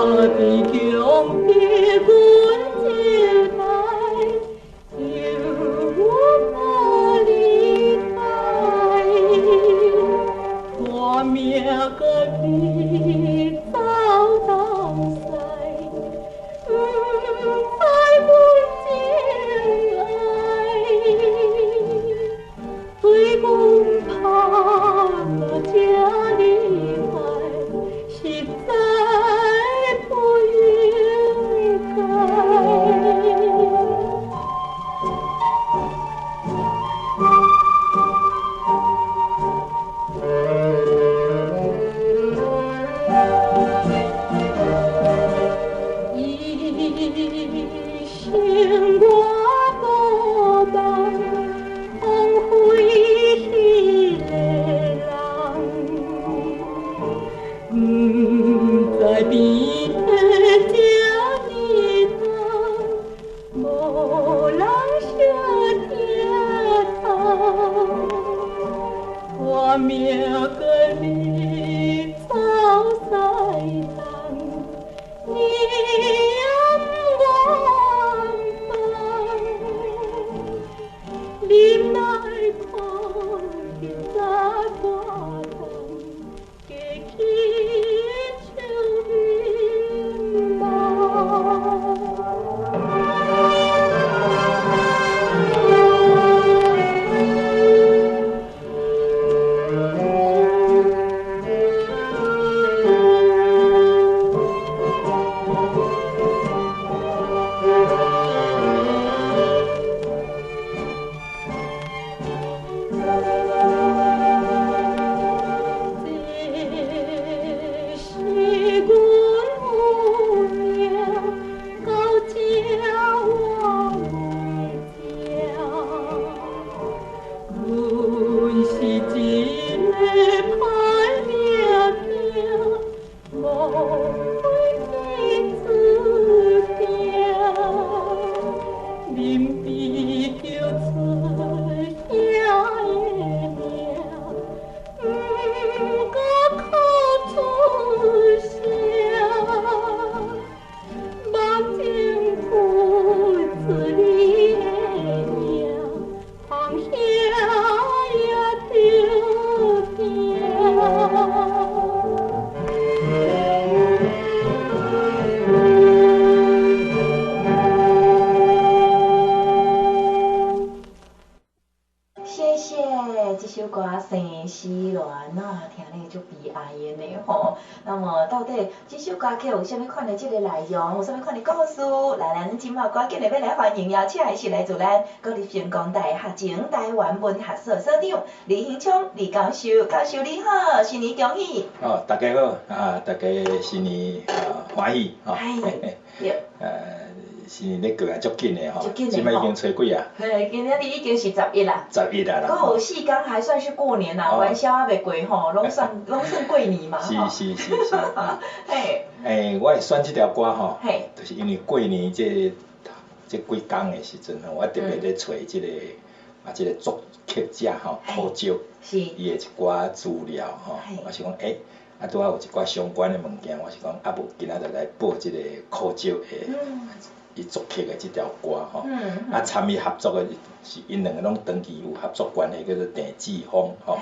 貧窮的阮這代，就無法離開。我命甲你走東西，不知阮情愛，對阮拍到這呢歹，實在不應該。一生我無夢，枉費彼个人，不知變得這呢重，無人相疼痛。我命甲你走西東，你也毋願放，忍耐苦日十外冬，過去像美夢。這是阮有命，到這我袂食。阮是一个歹命囝，無悔天注定。面被叫出兄的名，毋敢哭出聲。目睛浮出你的影，放下也著疼。謝謝，這首歌《生死戀》啊，聽咧足悲哀的呢吼。那麼到底這首歌曲有啥物款的這個內容，有啥物款的故事？來，咱這馬趕緊的欲來歡迎邀請的是來自咱國立成功大學前臺灣文學所所長李興聰李教授，教授你好，新年恭喜！哦，大家好，啊，大家新年啊歡喜吼。對。新年咧過也足緊的吼，足緊的這擺已經初幾啊？嘿，今仔日已經是11啦。 11啊啦。閣有4天還算是過年啦，元宵猶未過吼，攏算攏算過年嘛吼。是是是是。嘿。欸，我會選這條歌吼，就是因為過年這這幾工的時陣吼，我特別咧揣這個啊這個作曲者吼，苦蕉，伊的一寡資料吼，我是講欸，啊拄仔有一寡相關的物件，我是講啊無今仔就來報這個苦蕉的。伊作曲的這條歌吼，啊參與合作的是𪜶兩个攏長期有合作關係，叫做鄭志峰吼。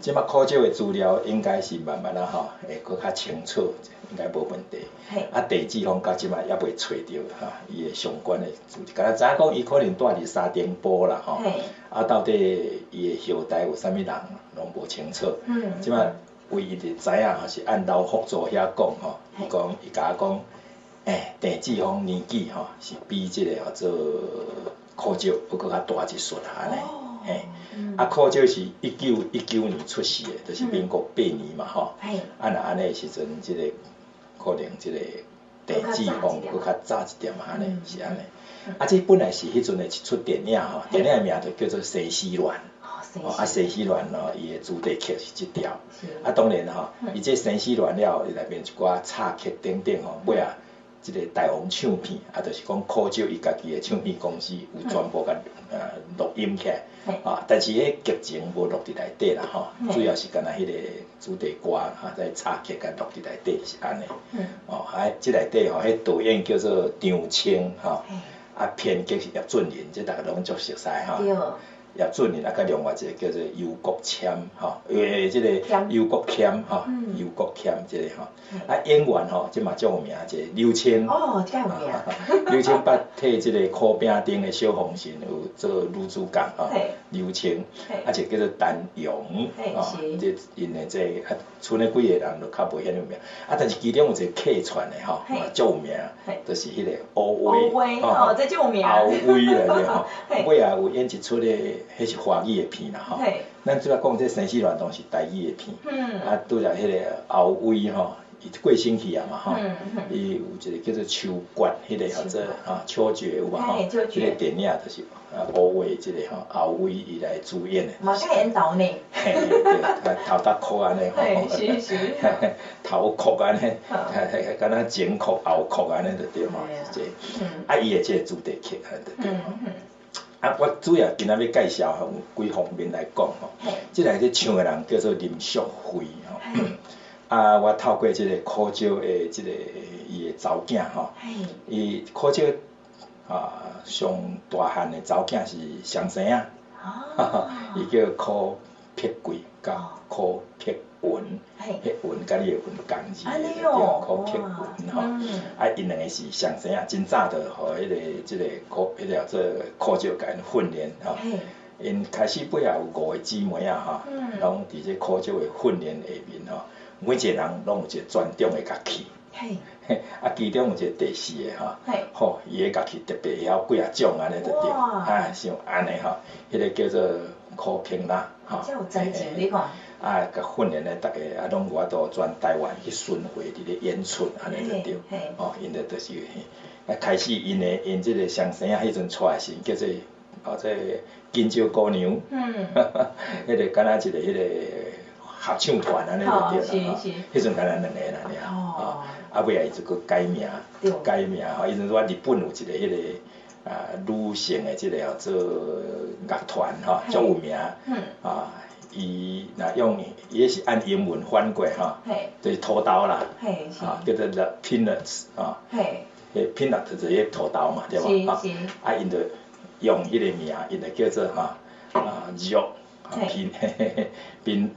這擺苦蕉的資料應該是慢慢仔吼，會閣較清楚，應該無問題。啊，鄭志峰到這擺猶未揣著吼，伊的相關的資料，敢若知影講伊可能住佇沙丁埔啦吼。啊，到底伊的後代有啥物人，攏無清楚。這擺唯一的知影吼，是按劉福助遐講吼，伊講伊共我講。欸，鄭志峰年紀吼是比這個號做苦蕉閣閣較大一歲按呢，嘿，啊苦蕉是1919年出世的，就是民國八年嘛吼，啊若按呢時陣，這個可能這個鄭志峰閣較早一點按呢，是按呢。啊，這本來是彼陣的一齣電影吼，電影的名就叫做《生死戀》。哦，啊，《生死戀》吼，伊的主題曲是這條。啊，當然吼，伊這《生死戀》了後，伊內面一寡插曲等等吼，尾仔。這个大王唱片，啊，就是講苦少伊家己的唱片公司有全部共錄音起來，啊，但是彼劇情無錄佇內底啦吼，主要是干焦彼个主題歌啊，再插曲共錄佇內底是按呢。哦，啊，這內底吼，彼導演叫做張清吼，啊，編劇是葉俊麟，這逐家攏足熟似吼。葉俊麟啊，佮另外一個叫做游國謙吼，這个游國謙吼，游國謙這個吼，啊演員吼，這嘛足有名，一个柳青。哦，這有名。柳青捌替這个苦餅頂的小紅神有做女主角吼，柳青，啊一個叫做陳勇，吼，這𪜶的這個啊，賰的幾個人就較無遐爾有名，啊但是其中有一個客串的吼，嘛足有名，就是彼個歐威，歐威吼，這足有名。歐威來著吼，尾仔有演一齣咧。彼是華語的片啦吼，咱主要講這生死戀當是台語的片，啊拄才彼个歐威吼，伊過身去啊嘛吼，伊有一個叫做秋決，彼个叫做哈秋決有無吼？彼个電影就是啊歐威這个吼，歐威伊來主演的。嘛較緣投呢。嘿，對，頭髮箍按呢吼，是是。頭箍按呢，敢若前箍後箍按呢就對吼，這，啊伊的這個主題曲按呢就對吼。啊，我主要今仔欲介紹吼，有幾方面來講吼。這個咧唱的人叫做林淑慧吼。啊，我透過這个苦少的這个伊的查某囝吼，伊苦少啊上大漢的查某囝是雙生仔，伊叫柯碧桂佮柯碧雲，彼雲佮你的雲仝字的對，柯碧雲吼。啊，𪜶兩个是雙生仔，真早就予彼个這个苦，彼个叫做苦少共𪜶訓練吼。𪜶開始尾仔有五個姊妹仔吼，攏佇這苦少的訓練下面吼，每一個人攏有一個專長的樂器。啊，其中有一個第四个吼，吼，伊的樂器特別會曉幾仔種按呢就對，啊，像按呢吼，彼个叫做柯平啦，吼。這有才情，你看。啊，共訓練咧，逐个啊攏有法度全台灣去巡迴佇咧演出，按呢就對，吼，𪜶就是啊開始𪜶的𪜶這个雙生仔彼陣出來時，叫做哦這金蕉姑娘，彼个敢若一个彼个合唱團按呢就對啦，吼，彼陣敢若兩个人爾，吼，啊尾仔伊就閣改名，改名吼，彼陣我日本有一个彼个啊女性的這个叫做樂團吼，足有名，啊。伊若用伊彼是按英文翻過吼，就是土豆啦，啊叫做 The Peanuts 啊，彼 peanut 就是彼土豆嘛，對無？啊，啊𪜶就用彼個名，𪜶就叫做哈啊肉，蘋蘋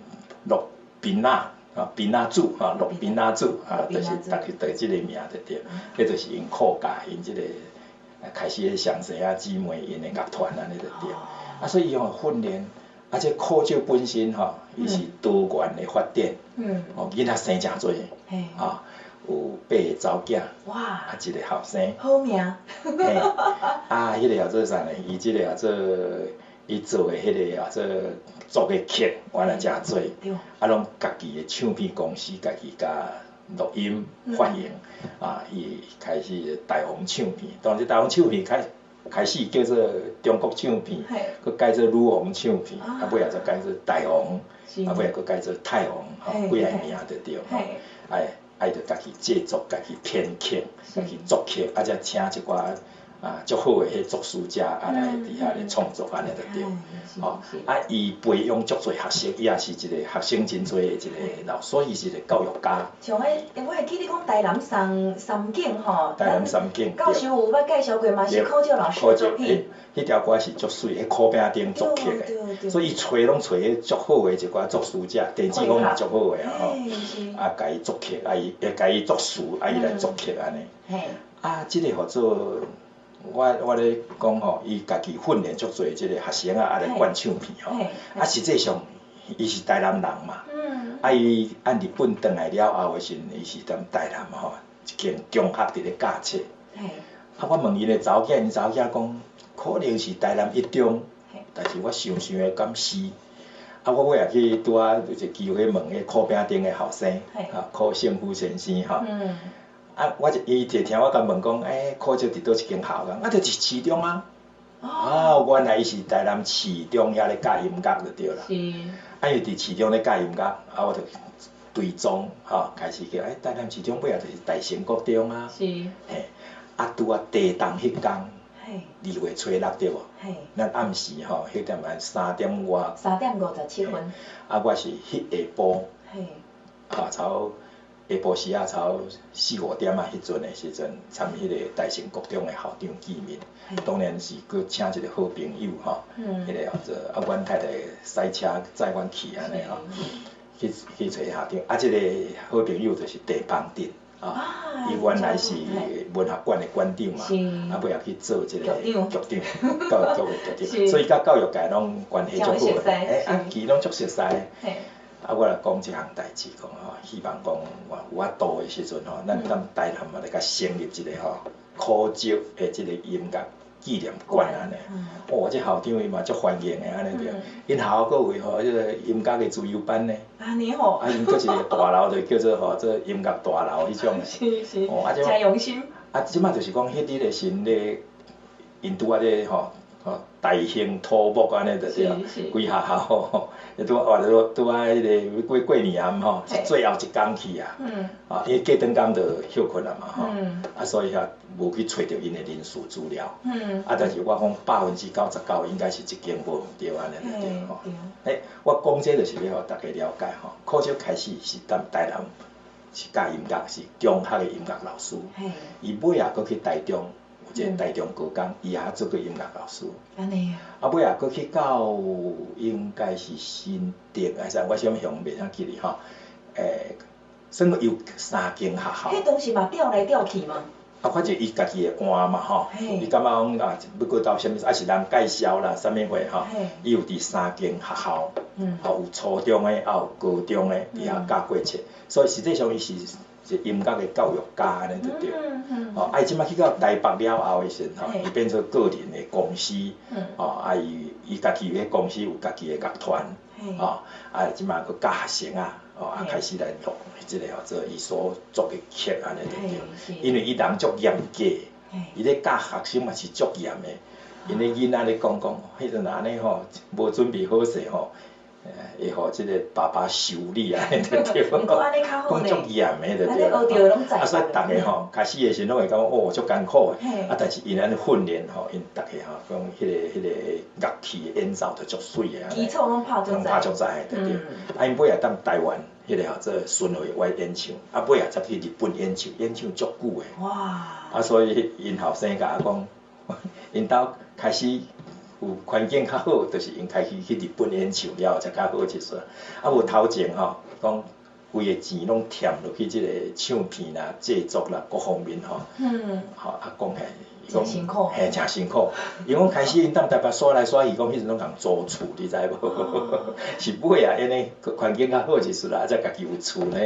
鹿檳榔啊檳榔子啊鹿檳榔子啊，就是逐個就這個名就對，彼就是𪜶苦教𪜶這個開始彼雙生仔姊妹𪜶的樂團按呢就對，啊所以伊吼訓練。啊，這苦少本身吼，伊是多元的發展，哦，囡仔生誠濟，啊，有八个查某囝，啊，一個後生，好命，嘿，啊，彼个叫做啥呢？伊這個叫做伊做的彼个叫做作的曲，原來誠濟，啊，攏家己的唱片公司家己共錄音發行，啊，伊開始大王唱片，當時大王唱片開始叫做中國唱片，閣改做女王唱片，啊尾仔才改做大王，啊尾仔閣改做泰王，吼，幾个名就對，吼，哎，啊伊就家己製作、家己編曲、家己作曲，啊才請一寡啊足好的彼作詞者啊來佇遐咧創作按呢就對，吼，啊伊培養足濟學生，伊也是一個學生真濟的一個老師，所以伊是一個教育家。像彼，我會記你講台南三三景吼，台南三景，教授有捌介紹過嘛，是苦少老師的作品。彼條歌是足媠，彼苦餅頂作曲的，所以伊揣攏揣彼足好的一寡作詞者，鄭志峰嘛足好的啊吼，啊共伊作曲，啊伊會共伊作詞，啊伊來作曲按呢。啊，這個號做我咧講吼，伊家己訓練足濟這個學生啊，啊來灌唱片吼，啊實際上伊是台南人嘛，啊伊按日本轉來了後的時陣，伊是踮台南吼一間中學佇咧教冊。啊，我問𪜶的查某囝，𪜶查某囝講，可能是台南一中，但是我想想的敢是。啊，我尾仔去拄仔有一個機會問彼苦餅頂的後生，啊柯勝夫先生吼。啊，我就伊就聽我共問講，欸，苦少佇佗一間校？啊，就是市中啊。哦，原來伊是台南市中遐咧教音樂就對啦。啊，伊佇市中咧教音樂，啊，我就追蹤吼，開始叫欸，台南市長尾仔就是大成國中啊，嘿，啊拄仔地動彼工，2月初6對無？咱暗時吼，彼點仔3點外。3點57分。啊，我是彼下晡，吼，差下晡時仔，差四五點仔彼陣的時陣，參彼个大成國中的校長見面，當然是閣請一個好朋友吼，彼个叫做啊，阮太太駛車載阮去按呢吼，去揣校長，啊，這个好朋友就是鄭邦鎮，啊，伊原來是文學館的館長嘛，啊，尾仔去做這个局長，教育局的局長，所以佮教育界攏關係足好的，欸，啊，其攏足熟似。啊，我來講這項代誌，講吼，希望講有法度的時陣吼，咱踮台南嘛來共成立一个吼，苦石的這个音樂紀念館按呢。哦，這校長伊嘛足歡迎的按呢對。𪜶學校閣有吼，彼个音樂的資優班呢。按呢吼。啊，𪜶閣一个大樓就叫做吼，做音樂大樓彼種的。是是。哦，啊，誠用心。啊，這擺就是講彼日的時陣咧，𪜶拄仔咧吼。吼，大興土木按呢就對，規學校吼，拄仔拄仔彼个過過年暗吼，最後一工去啊，啊，因為過轉工就歇睏啊嘛吼，啊，所以遐無去揣著𪜶的人事資料，啊，但是我講99%應該是這間無毋對按呢就對吼。欸，我講這就是欲予大家了解吼，苦石開始是踮台南是教音樂，是中學的音樂老師，伊尾仔閣去台中。有一个台中高工，伊也做過音樂老師。啊，尾仔閣去到應該是新竹，還是我啥物鄉袂啥記哩吼。欸，算有三間學校。彼當時嘛調來調去嘛。啊，反正伊家己會換嘛吼，伊感覺講啊，欲閣到啥物，啊是人介紹啦，啥物貨吼，伊有佇三間學校，吼有初中的，也有高中的，佇遐教過冊，所以實際上伊是是音樂的教育家按呢就對。吼，啊伊這擺去到台北了後的時陣吼，伊變做個人的公司，吼，啊伊伊家己彼公司有家己的樂團，吼，啊這擺閣教學生啊。哦，啊，開始來錄這个號做伊所作的曲按呢就對，因為伊人足嚴格，伊咧教學生嘛是足嚴的，𪜶的囡仔咧講講，彼陣按呢吼，無準備好勢吼，會予這个爸爸修理按呢就對，講足嚴的就對啦，啊，所以逐个吼，開始的時陣攏會感覺哦足艱苦的，啊，但是𪜶按呢訓練吼，𪜶逐个吼講彼个樂器演奏就足媠的，基礎攏拍足在的對，啊，𪜶尾仔踮台灣。彼个號做巡迴外演唱，啊尾仔才去日本演唱，演唱足久的。哇！啊，所以𪜶後生共我講，𪜶兜開始有環境較好，就是𪜶開始去日本演唱了後才較好一撮。啊，無頭前吼，講規个錢攏添落去這个唱片啦、製作啦各方面吼。吼啊，講起來，伊講辛苦。嘿，誠辛苦。伊講開始𪜶踮台北徙來徙去，講彼陣攏共租厝，你知無？是尾仔按呢環境較好一絲啦，才家己有厝呢。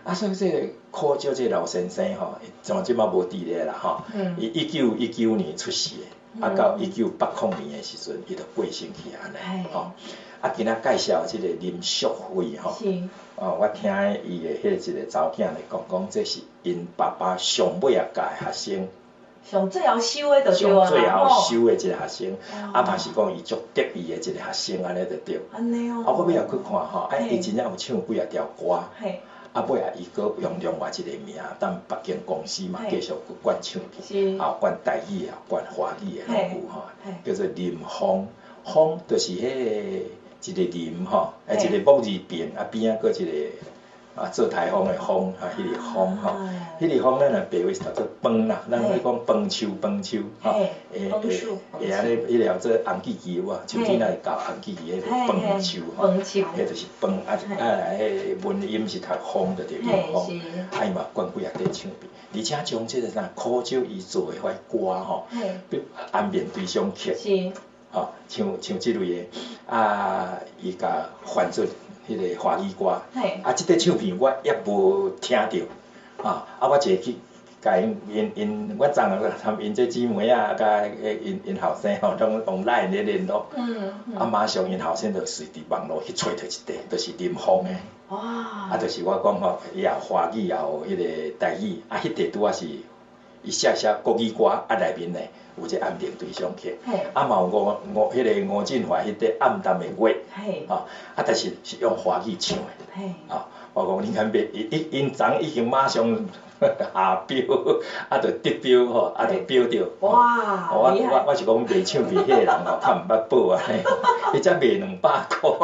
啊，所以這个苦石這个老先生吼，像這擺無佇咧啦吼。伊1919年出世的，啊到1980年的時陣，伊就過身去按呢吼。啊，今仔介紹這个林淑慧吼，哦，我聽伊的彼一个查某囝咧講，講這是𪜶爸爸上尾仔教的學生。上最後收的就對啊上最後收的一个學生，啊嘛是講伊足得意的一個學生按呢就對。按呢哦。啊，我尾仔去看吼，啊，伊真正有唱幾仔條歌。啊，尾仔伊閣用另外一個名，踮北京公司嘛繼續閣灌唱片，啊，有灌台語的，灌華語的攏有吼，叫做林峰，峰就是彼个一個林吼，啊一個木字邊，啊邊仔閣一個。啊，做颱風的風，啊，彼个風吼，彼个風咱若白話是讀做枋啦，咱咧講枋樹枋樹，吼，會會會按呢，彼个叫做紅記記有無？樹頂仔會結紅記記，彼个枋樹吼，彼就是枋，啊啊，彼个文音是讀風，就對林風，啊伊嘛灌幾仔塊唱片，而且將這个啥苦石伊做的彼歌吼，比安眠對象曲，吼，像像這類的，啊，伊共翻做。彼个華語歌，啊，這塊唱片我猶無聽著，啊，啊，我一个去共𪜶𪜶𪜶，我昨昏參𪜶這姊妹仔佮𪜶𪜶後生吼，攏用 LINE 咧聯絡，啊，馬上𪜶後生就隨佇網路去揣著一塊，就是林峰的，啊，就是我講吼，伊也有華語，也有彼个台語，啊，彼塊拄仔是伊寫寫國語歌，啊內面呢，有這暗定對象曲，啊嘛有吳吳彼個吳振華彼塊暗淡的月，吼，啊但是是用華語唱的，吼，我講你敢買，伊伊𪜶昨已經馬上下標，啊就得標吼，啊就標著。哇！我我我是講賣唱片彼個人吼，較毋捌報按呢，伊才賣200箍，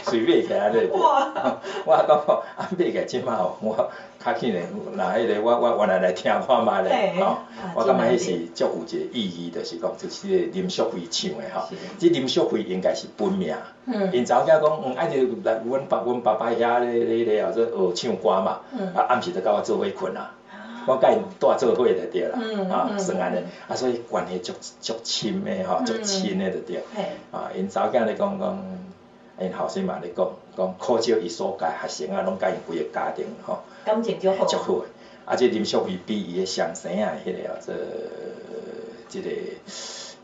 隨買起來咧。我講吼，啊買起來這擺吼，我較緊的，若彼個我我原來來聽看覓咧，吼，我感覺彼是足有一個意義，就是講就是個林淑慧唱的吼，這林淑慧應該是本名，𪜶查某囝講，啊就來阮爸阮爸爸遐咧咧咧後做學唱歌嘛，啊暗時就佮我做伙睏啊，我佮𪜶蹛做伙就對啦，啊算按呢，啊所以關係足足深的吼，足親的就對，啊𪜶查某囝咧講講，𪜶後生嘛咧講，講苦少伊所教學生啊，攏佮𪜶規个家庭吼，感情足好，足好的，啊這林淑慧比伊的雙生仔彼個叫做這個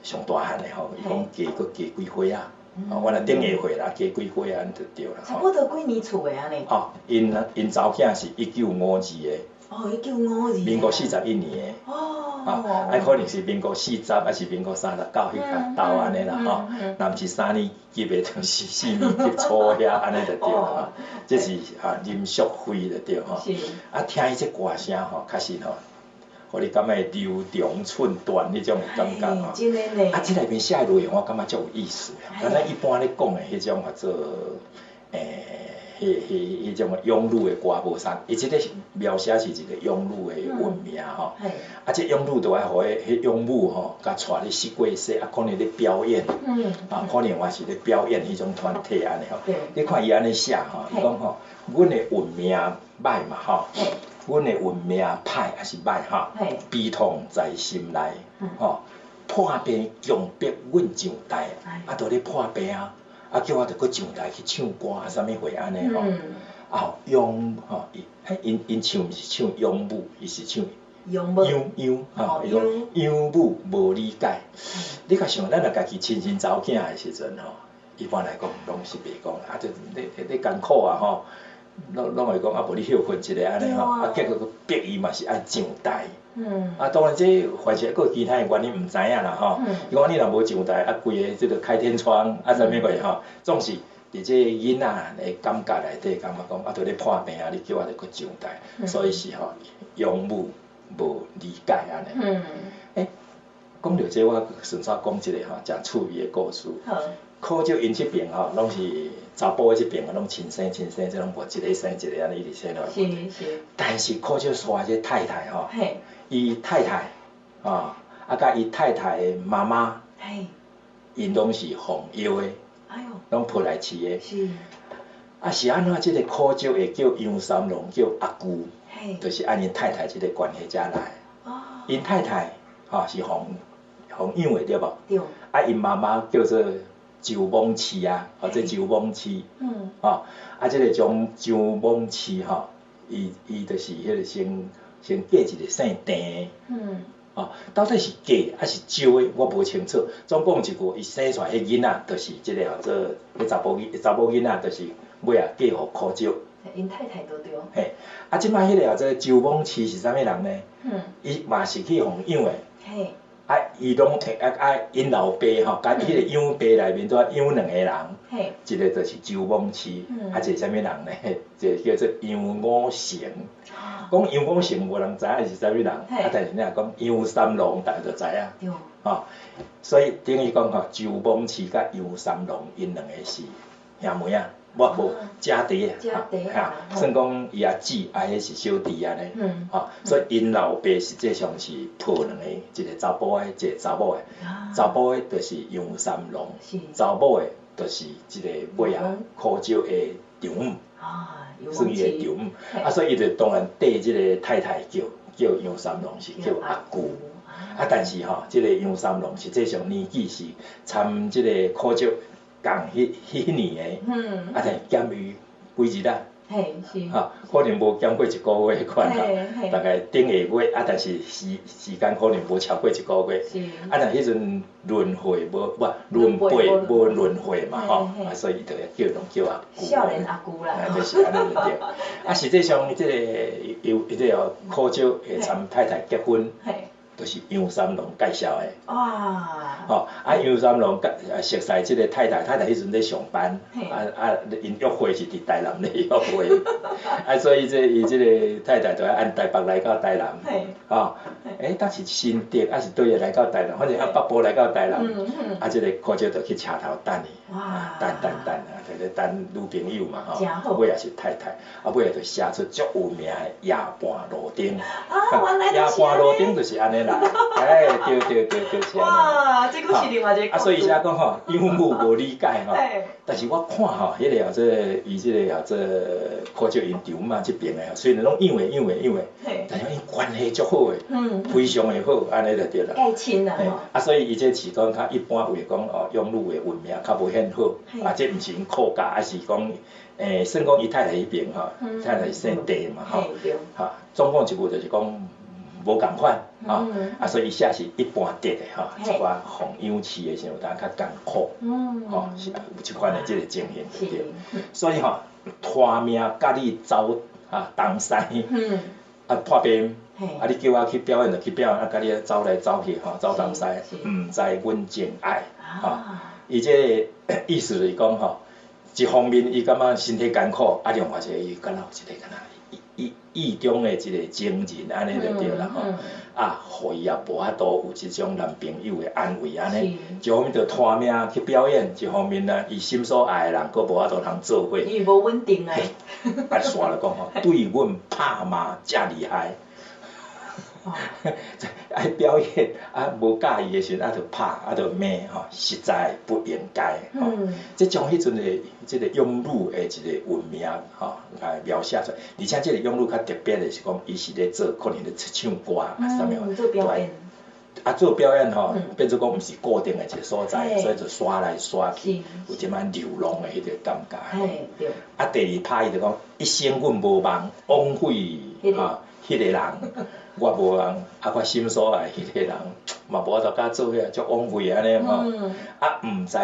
上大漢的吼，伊講加閣加幾歲啊，我若頂下歲啦，加幾歲啊，就對啦。差不多幾年厝的按呢？哦，𪜶𪜶查某囝是1952的。哦，1952。民國41年的。啊，可能是民國四十，還是民國39彼個兜按呢啦吼，若毋是三年級的，就是四年級初遐按呢就對啦吼。這是啊林淑慧就對吼。啊，聽伊這歌聲吼，確實吼，予你感覺柔腸寸斷彼種的感覺吼。真的呢。啊，這內面寫的內容我感覺足有意思的，敢若一般咧講的彼種叫做彼彼彼種養女的歌無啥，伊這個描寫是一個養女的運命吼。啊，這養女就愛予彼彼養母吼，共帶咧四界踅，啊，可能咧表演，啊，可能嘛是咧表演彼種團體按呢吼。你看伊按呢寫吼，伊講吼，阮的運命歹嘛吼，阮的運命歹抑是歹吼，悲痛在心內，吼，破病強迫阮上台，啊，就咧破病啊。啊，叫我著閣上台去唱歌啊，啥物貨按呢吼？啊，養吼，伊，𪜶𪜶唱毋是唱養母，伊是唱養母養養吼，伊講養母無理解。你較想，咱若家己親生查某囝的時陣吼，一般來講攏是袂講，啊，就咧咧艱苦啊吼，攏攏會講啊，無你歇睏一下按呢吼，啊，結果閣逼伊嘛是愛上台。啊，當然這凡是閣有其他的原因毋知影啦吼。伊講你若無上台，啊，規个這個開天窗啊，啥物貨吼，總是佇這個囡仔的感覺內底，感覺講啊，著咧破病啊，你叫我著閣上台，所以是吼養母無理解按呢。欸，講著這我順煞講一個吼，誠趣味的故事。苦少𪜶這爿吼，攏是查埔的這爿攏親生親生，這攏無一个生一個按呢一直生落來。但是苦少煞這太太吼，伊太太，啊，啊佮伊太太的媽媽，𪜶攏是奉藥的，攏抱來飼的。啊是按怎這個苦少會叫楊三郎叫阿舅，就是按𪜶太太這個關係才來。𪜶太太吼是奉奉養的對無？啊，𪜶媽媽叫做周莽飼啊，或者周莽飼，吼，啊，這個張周莽飼吼，伊伊就是彼個先先嫁一個姓鄭的，吼，到底是嫁抑是招的，我無清楚。總講一句，伊生出來彼囡仔，就是這個號做彼查埔囡查某囡仔，就是尾仔嫁予苦少。𪜶太太都對。嘿，啊，這擺彼個號做周莽飼是啥物人呢？伊嘛是去予養的。啊，伊攏啊啊，𪜶老爸吼，佮彼個養爸內面拄仔養兩個人，一個就是周莽飼，啊一個啥物人呢？一個叫做楊五成。講楊五成無人知影是啥物人，啊但是你若講楊三郎，逐家就知影。吼，所以等於講吼，周莽飼佮楊三郎𪜶兩個是兄妹仔。無無姐弟啊，哈，算講伊阿姊，啊，彼是小弟按呢，吼，所以𪜶老爸實際上是抱兩個，一個查埔的，一個查某的，查埔的就是楊三郎，查某的就是這個尾仔苦少的丈母，算伊的丈母，啊，所以伊就當然綴這個太太叫叫楊三郎是叫阿舅，啊，但是吼，這個楊三郎實際上年紀是參這個苦少仝彼彼年的，啊，但是減伊幾日啊，吼，可能無減過一個月款吼，大概頂下月，啊，但是時時間可能無超過一個月，啊，但彼陣輪迴無，無輪輩無輪迴嘛吼，啊，所以伊就叫攏叫阿舅。少年阿舅啦。就是按呢就對。啊，實際上這個有這個苦少會參太太結婚，就是楊三郎介紹的。哇！吼，啊楊三郎佮熟似這个太太，太太彼陣咧上班，啊，𪜶約會是佇台南咧約會，啊所以這伊這个太太就愛按台北來到台南，吼，欸，當是新竹，抑是佗位來到台南，反正按北部來到台南，啊，這个苦少就去車頭等伊，等等等，啊，就咧等女朋友嘛吼，尾仔是太太，啊尾仔就寫出足有名的夜半路燈，啊，夜半路燈就是按呢來，欸，對對對對，是按呢。哇，這閣是另外一個。啊，所以伊寫講吼，養母無理解吼，但是我看吼，彼个叫做伊這个叫做苦少𪜶丈母這爿的，雖然攏養的養的養的，但是𪜶關係足好的，非常的好，按呢就對啦。蓋親啦吼。啊，所以伊這是講較一般話講哦，養女的運命較無顯好，啊，這毋是𪜶苦教，啊是講，算講伊太太彼爿吼，太太是姓鄭嘛吼，哈，總共一句就是講無仝款，吼，啊，所以伊寫是一般得的吼，一寡奉養飼的時陣有當較艱苦，吼，是有這款的這个情形對。所以吼，拖命佮你走啊東西，啊破病，啊你叫我去表演就去表演，啊佮你走來走去吼，走東西，毋知阮情愛，吼，伊這个意思就是講吼，一方面伊感覺身體艱苦，啊另外一个伊敢若有一個敢若意意中的一个情人按呢就對啦吼，啊，予伊也無法度有這種男朋友的安慰按呢，一方面就拖命去表演，一方面呢，伊心所愛的人閣無法度通做伙。伊無穩定啊。啊，煞就講吼，對阮拍罵遮厲害。愛表演啊，無佮意的時陣啊，就拍啊，就罵吼，實在不應該吼。這將彼陣的這个養女的一个運命吼，來描寫出來。而且這个養女較特別的是講，伊是咧做可能咧唱歌啊，啥物做表演。啊，做表演吼，變做講毋是固定的一个所在，所以就刷來刷去，有這擺流浪的彼个感覺。對。啊，第二拍伊就講，一生阮無夢，枉費啊，彼个人，我無夢，啊，我心所愛彼个人，嘛無法度佮做伙，足枉費按呢吼。啊，毋知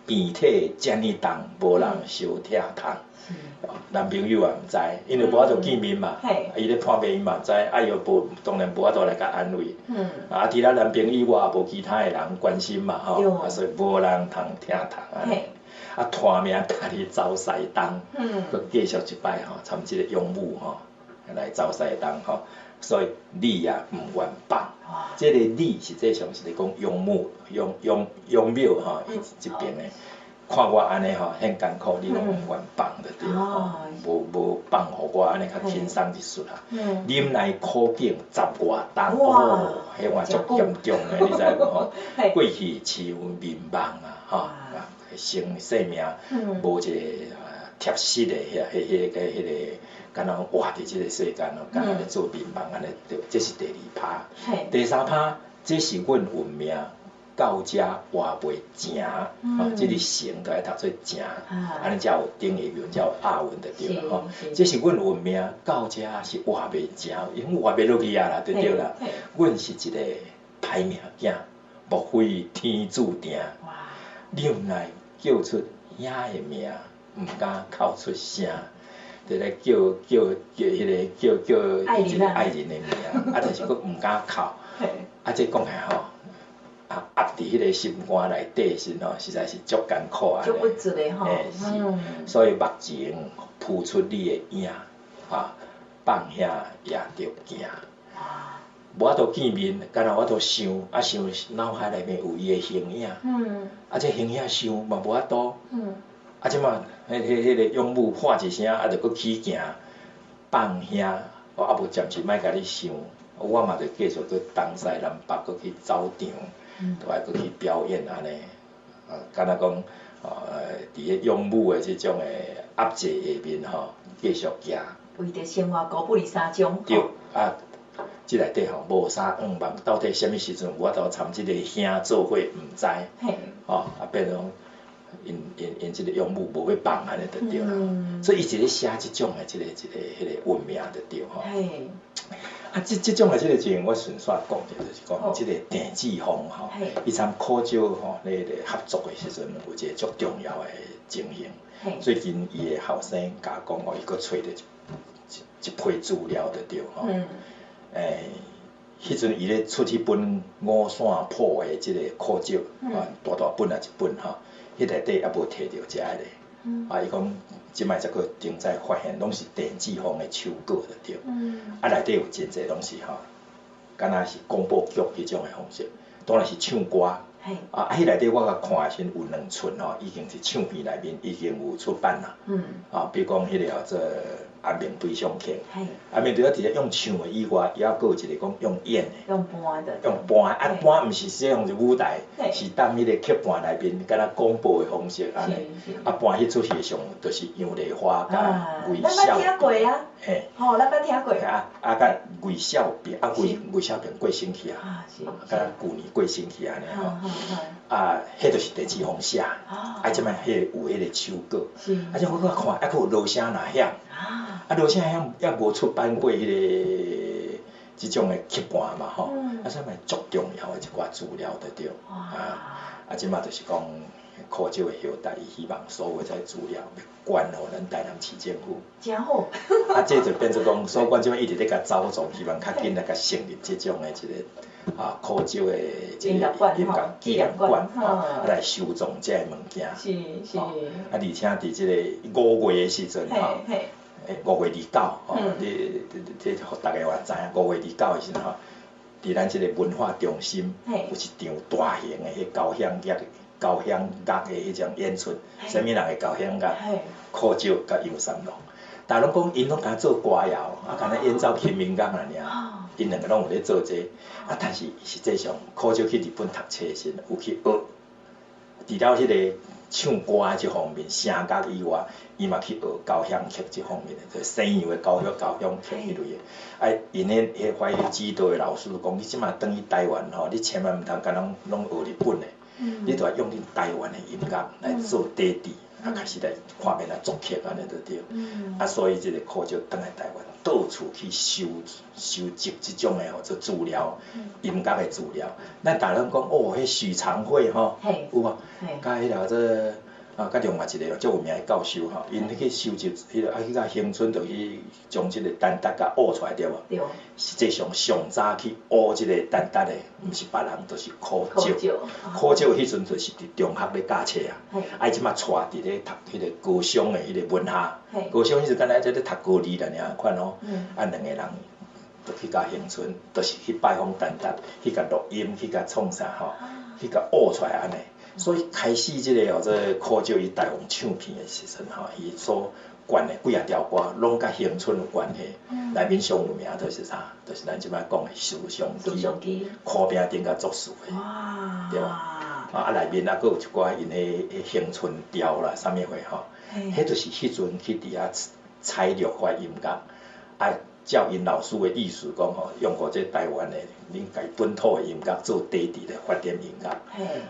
病體遮爾重，無人相疼痛。男朋友也毋知，因為無法度見面嘛，伊咧破病伊嘛知，啊伊又無當然無法度來共安慰。啊，除了男朋友以外，無其他的人關心嘛吼，啊所以無人通疼痛按呢。啊，拖命共你走西東，閣繼續一擺吼，參這個養母吼來走西東吼，所以你也毋願放。這个你實際上是咧講養母、養養養母吼，伊這爿的。看我按呢吼，遐艱苦，你攏毋願放就對吼，無無放予我按呢較輕鬆一絲啦。忍耐苦境十外冬，哦，彼換足嚴重的，你知無吼？過去似眠夢啊，吼，生性命無一个貼實的遐、彼、彼个、彼个，敢若活佇這个世間哦，敢若咧做眠夢按呢，對，這是第二拍。第三拍，這是阮運命。到這活袂成，啊，這个成就愛讀做成，按呢才有頂下文，才有押韻就對啦吼。這是阮運命，到這是活袂成，因為活袂落去啊啦，就對啦。阮是一个歹命囝，莫非天注定？忍耐叫出兄的名，毋敢哭出聲。就咧叫叫叫彼个叫叫伊一个愛人的名，啊，但是閣毋敢哭。啊，這講起來吼。啊，壓佇彼个心肝內底時吼，實在是足艱苦按呢。足鬱卒的吼。欸，是。所以目前浮出你的影，啊，放兄也著行。無法度見面，干焦我都想，啊想腦海內面有伊的形影。啊，這形影想嘛無法度。啊，這馬彼彼彼個養母喊一聲，啊，就閣起行，放兄，我啊無暫時莫共你想，我嘛著繼續閣東西南北閣去走場。都愛閣去表演按呢，啊，敢若講，佇咧養母的這種的壓制下面吼，繼續行。為著生活孤苦二三種。對，啊，這內底吼無啥願望，到底啥物時陣有法度參這个兄做伙，毋知。吼，啊變做𪜶𪜶𪜶這个養母無欲放按呢就對啦。所以伊是咧寫這種的這个這个彼个運命就對吼。啊，這這種的這个情形，我順紲講者，就是講這个鄭志峰吼，伊參苦少吼咧咧合作的時陣，有一个足重要的情形。最近伊的後生共我講哦，伊閣揣著一一一批資料就對吼。欸，彼陣伊咧出彼本五線譜的這个苦蕉，啊，大大本啊一本吼，彼內底猶無提著這个咧。啊，伊講這擺才閣頂早發現，攏是鄭志峰的手稿就對。啊，內底有真濟攏是吼，敢若是廣播劇彼種的方式，當然是唱歌。啊，彼內底我共看的時陣有兩齣吼，已經是唱片內面已經有出版啦。啊，比如講彼个叫做《安眠悲傷曲》。安眠除了直接用唱的以外，抑閣有一个講用演的。用搬的。用搬，啊搬毋是說用是舞台，是當彼个劇伴內面，敢若廣播的方式按呢。啊，搬彼齣戲上，就是楊麗花佮魏少。咱捌聽過啊。嘿。吼，咱捌聽過。啊啊，佮魏少平，啊魏魏少平過身去啊。佮舊年過身去按呢吼。啊，彼就是鄭志峰寫，啊，這擺彼个有彼个手稿。啊，這我閣看，猶閣有羅聲哪響。啊，羅聲響猶無出版過彼个這種的劇伴嘛吼，啊，啥物足重要的一寡資料就對。啊，啊，這擺就是講苦蕉的後代，伊希望所有這資料欲捐予咱台南市政府。真好。啊，這就變做講，所以阮這擺一直咧共走總，希望較緊來共成立這種的一个啊苦蕉的這個音樂紀念館，吼，來收藏這个物件。啊，而且佇這个五月的時陣吼，5月29吼，你這予逐家嘛知影，五月二九的時陣吼，佇咱這个文化中心有一場大型的彼交響樂、交響樂的彼種演出，啥物人的交響樂？苦蕉佮楊三郎，逐家攏講𪜶攏敢若做歌謠，啊，敢若演奏輕民樂爾爾，𪜶兩个攏有咧做這個，啊，但是實際上苦蕉去日本讀冊時，有去學，除了彼个唱歌的這方面、聲樂以外，伊嘛去學交響曲這方面的，就西洋的交響曲彼類的。啊，𪜶彼彼個指導的老師講，你這馬轉去台灣吼，你千萬毋通敢若攏學日本的，你著愛用恁台灣的音樂來做底底，啊，開始來看欲按怎作曲按呢就對。啊，所以這个苦蕉轉來台灣，到處去收集這種的號做資料，音樂的資料。咱逐家攏講哦，彼許常惠吼，有無？佮彼个做啊，佮另外一个足有名的教授吼，𪜶去收集彼个啊，去到恆春就去將這个陳笛共挖出來對無？對。實際上上早去挖這個陳笛的，毋是別人，就是苦蕉。苦蕉彼陣就是佇中學咧教冊啊，啊，伊這馬帶佇咧讀彼个高商的彼个文學，高商彼陣敢若在咧讀高二爾款哦，啊，兩个人就去到恆春，就是去拜訪陳笛，去共錄音，去共創啥吼，去共挖出來按呢。所以開始這个號做苦蕉伊台灣唱片的時陣吼，伊所管的幾仔條歌攏佮恆春有關係，內面上有名就是啥？就是咱這擺講的思想機，苦餅頂共作詞的，對無？啊，內面猶閣有一寡𪜶彼恆春調啦，啥物貨吼？彼就是彼陣去佇遐採錄遐音樂，啊，照𪜶老師的意思講吼，用予這台灣的恁家本土的音樂做底底來發展音樂。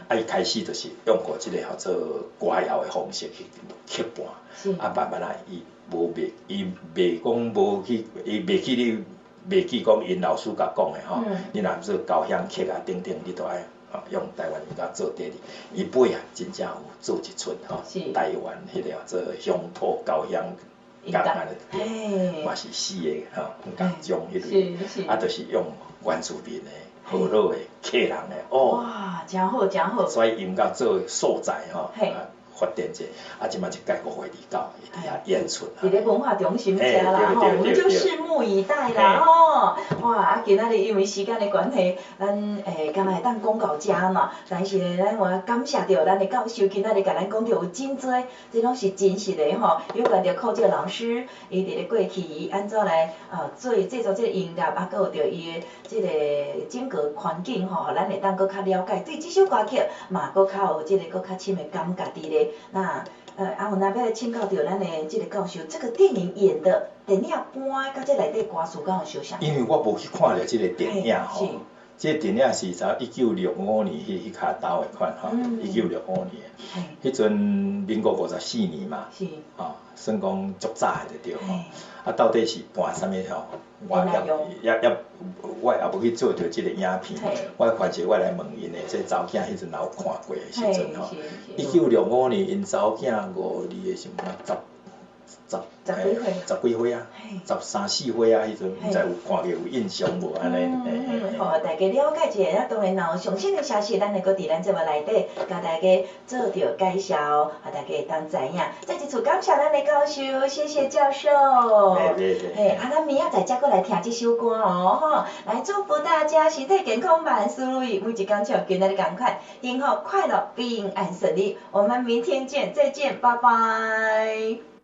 啊，伊開始就是用予這個號做歌謠的方式去曲伴，啊，慢慢仔伊無袂，伊袂講無去，伊袂記你，袂記講𪜶老師共講的吼，你若做交響曲啊等等，你都愛用台灣音樂做底底。伊尾啊，真正有做一齣吼，台灣彼個號做鄉土交響樂按呢對，嘛是四个吼，樂章彼類，啊，就是用原住民的、河洛的、客人的哦。哇，真好真好。所以音樂做素材吼，發展者，啊，這馬一屆5月29，會佇遐演出。佇咧文化中心遮啦吼，我們就拭目以待啦吼。哇，啊，今仔日因為時間的關係，咱敢若會當講到遮嘛，但是呢，咱嘛感謝著咱的教授今仔日共咱講著有真濟，這攏是真實的吼。有關著苦蕉老師，伊佇咧過去伊按怎來做製作這個音樂，啊，閣有著伊的這個整個環境吼，予咱會當閣較了解，對這首歌曲嘛閣較有這個閣較深的感覺佇咧。那啊，有若欲來請教著咱的這個教授，這個電影演的電影搬的佮這內底歌詞敢有相像？因為我無去看著這個電影吼，這個電影是在1965年彼較早的款吼，1965年，彼陣民國54年嘛，吼，算講足早的就對吼。啊，到底是搬啥物吼？我猶猶我也無去做著這個影片，我反正我來問𪜶的，這查某囝彼陣若有看過的時陣吼，1965年𪜶查某囝五二的時陣十十十幾歲十幾歲啊，十三四歲啊，彼陣毋知有看過有印象無按呢？好，大家了解一下，啊，當然若有上新的消息，咱會閣佇咱節目內底共大家做著介紹，啊，大家會當知影。再一次感謝咱的教授，謝謝教授。嘿，啊，咱明仔載才閣來聽這首歌哦，吼，來祝福大家身體健康，萬事如意，每一工像今仔日仝款，幸福快樂平安順利。我們明天見，再見，拜拜。